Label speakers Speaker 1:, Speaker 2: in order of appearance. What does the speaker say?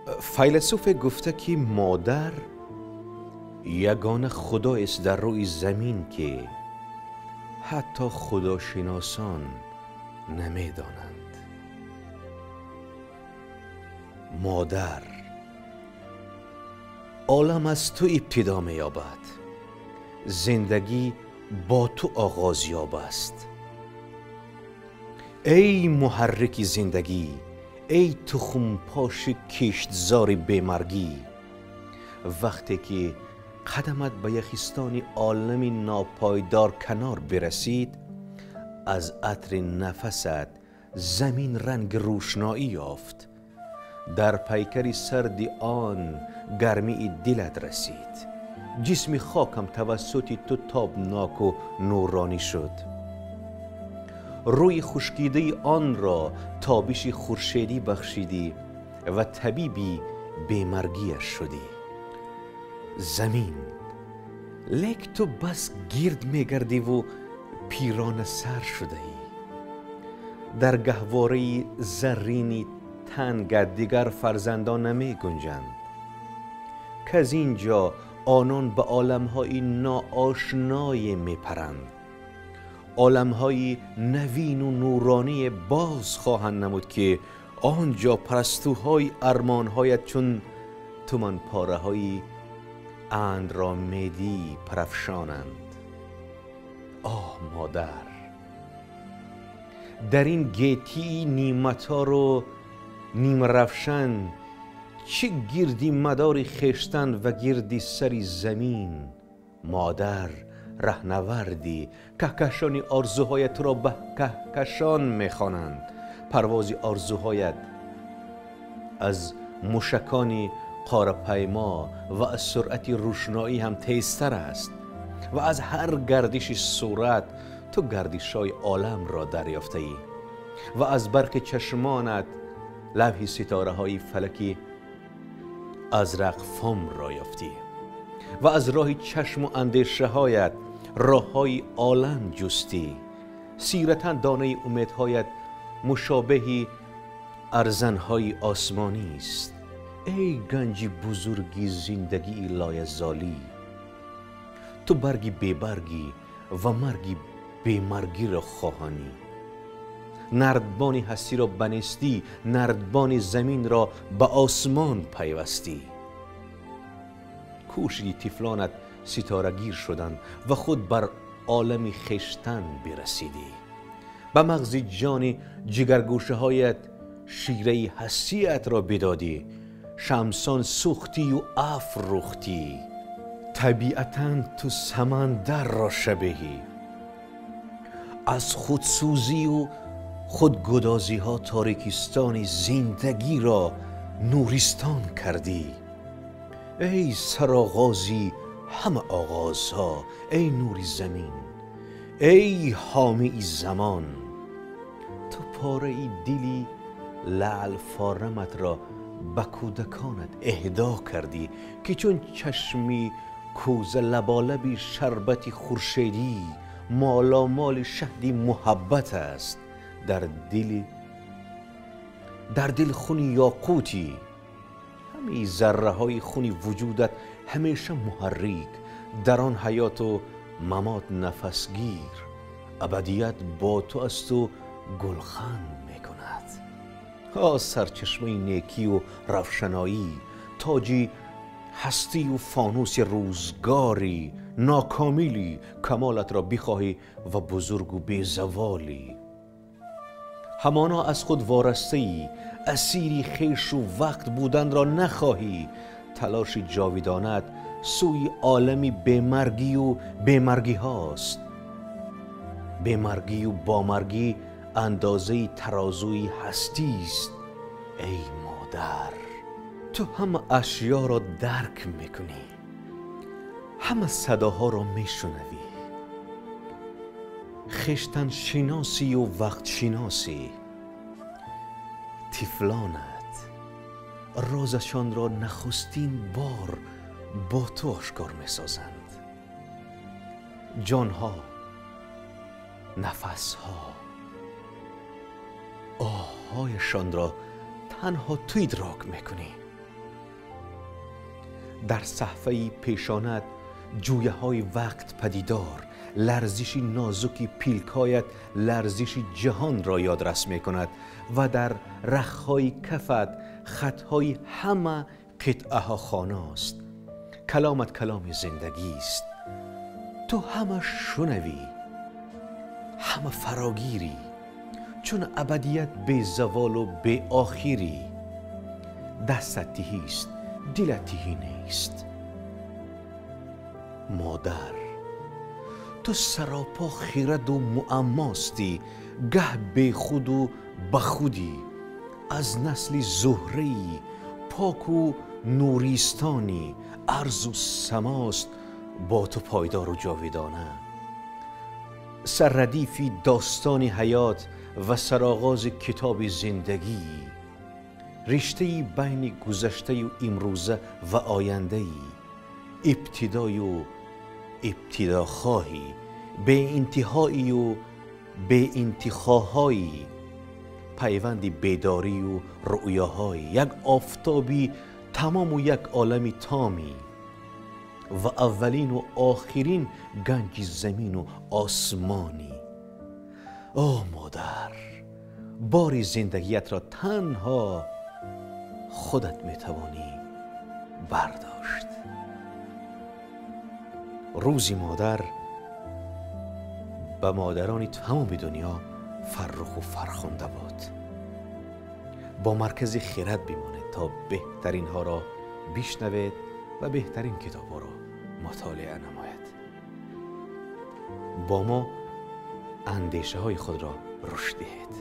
Speaker 1: Файласуфе гуфта, ки модар ягона худоест дар рӯи замин, ки ҳатто худошиносон намедонанд. Модар, олам аз ту ибтидо меёбад, зиндагӣ бо ту оғоз ёбаст. Эй муҳаррики зиндагӣ, эй тухмпоши киштзори бемаргӣ, вақте ки қадамат ба яхистони олами нопойдор канор бирасид, аз атри нафасат замин ранги рӯшноӣ ёфт, дар пайкари сарди он гармии дилат расид, ҷисми хокам тавассути ту тобноку нуронӣ шуд, рӯи хушкидаи онро тобиши хуршедӣ бахшидӣ ва табиби бемаргиаш шудӣ. Замин, лек ту бас гирд мегардиву пирона сар шудаӣ. Дар гаҳвораи заррини тангат дигар фарзандон намегунҷанд, каз ин ҷо онон ба оламҳои ноошное мепаранд. Оламҳои навину нуроние боз хоҳанд намуд, ки он ҷо парастуҳои армонҳоят чун туманпораҳои андромедӣ парафшонанд. Оҳ, модар, дар ин гетии ниматору нимравшан чӣ гирди мадори хештан ва гирди сари замин. Модар, раҳнавардӣ, каҳкашони орзуҳоят туро ба каҳкашон мехонанд. Парвози орзуҳоят аз мушакони қорапаймо ва аз суръати рӯшноӣ ҳам тезтар аст ва аз ҳар гардиши сурат ту гардишҳои оламро дарёфтаӣ ва аз барқи чашмонат лавҳи ситораҳои фалаки азрақфомро ёфтӣ ва аз роҳи чашму андешаҳоят роҳҳои олам ҷустӣ. Сиратан донаи умедҳоят мушобеҳи арзанҳои осмонист. Эй ганҷи бузурги зиндагии лоязолӣ, ту барги бебаргӣ ва марги бемаргиро хоҳонӣ. Нардбони ҳастиро ба нестӣ, нардбони заминро ба осмон пайвастӣ. Кӯшиди тифлонат ситорагир шуданд ва худ бар олами хештан бирасидӣ. Ба мағзи ҷони ҷигаргӯшаҳоят шираи ҳастиятро бидодӣ, шамсон сӯхтию афрӯхтӣ. Табиатан ту самандарро шабеҳӣ. Аз худсӯзию худгудозиҳо торикистони зиндагиро нуристон кардӣ. Эй сароғози ҳама оғозҳо, эй нури замин, эй ҳомии замон, ту пораи дили лаълфораматро ба кӯдаконат эҳдо кардӣ, ки чун чашми кӯза лаболаби шарбати хуршедӣ моломоли шаҳди муҳаббат аст. Дар дил хуни ёқутӣ, ҳамаи зарраҳои хуни вуҷудат ҳамеша муҳаррик, дар он ҳаёту мамот нафасгир, абадият бо ту асту гулхан мекунад. О сарчашмаи некию равшаноӣ, тоҷи ҳастию фонуси рӯзгори нокомилӣ, камолатро бихоҳӣ ва бузургу безаволӣ. Ҳамоно аз худ ворастаӣ, асири хешу вақт буданро нахоҳӣ. Талоши ҷовидонат сӯи олами бемаргию бемаргиҳост. Бемаргию бомаргӣ андозаи тарозуи ҳастист. Эй модар, ту ҳама ашёро дарк мекунӣ, ҳама садоҳоро мешунавӣ, хештаншиносию вақтшиносӣ. Тифлонат розашонро нахустин бор бо ту ошкор месозанд. Ҷонҳо, нафасҳо, оҳҳояшонро танҳо ту идрок мекунӣ. Дар саҳфаи пешонат ҷӯяҳои вақт падидор, ларзиши нозуки пилкҳоят ларзиши ҷаҳонро ёдрас мекунад ва дар рахҳои кафат хатҳои ҳама қитъаҳо хонаст. Каломат каломи зиндагист. Ту ҳама шунавӣ, ҳама фарогирӣ, чун абадият безаволу беохирӣ. Дастат тиҳист, дилат тиҳӣ нест. Модар, ту саропо хираду муаммостӣ, гаҳ бехуду ба худӣ, аз насли зуҳраи поку нуристони арзу самост бо ту пойдору ҷовидона. Саррадифи достони ҳаёт ва сароғози китоби зиндагӣ, риштаи байни гузаштаю имрӯза ва ояндаи, ибтидою ибтидохоҳӣ, беинтиҳоию беинтихоҳоӣ, пайванди бедорию рӯёҳои, як офтоби тамому як олами томӣ ва аввалину охирин ганҷи замину осмонӣ. О модар, бори зиндагиятро танҳо худат метавонӣ бардошт. Рӯзи модар ба модарони тамоми дунё фарруху фархунда бод. Бо маркази хирад бимонед то беҳтаринҳоро бишнавед ва беҳтарин китобҳоро мутолиа намоед. Бо мо андешаҳои худро рушд диҳед.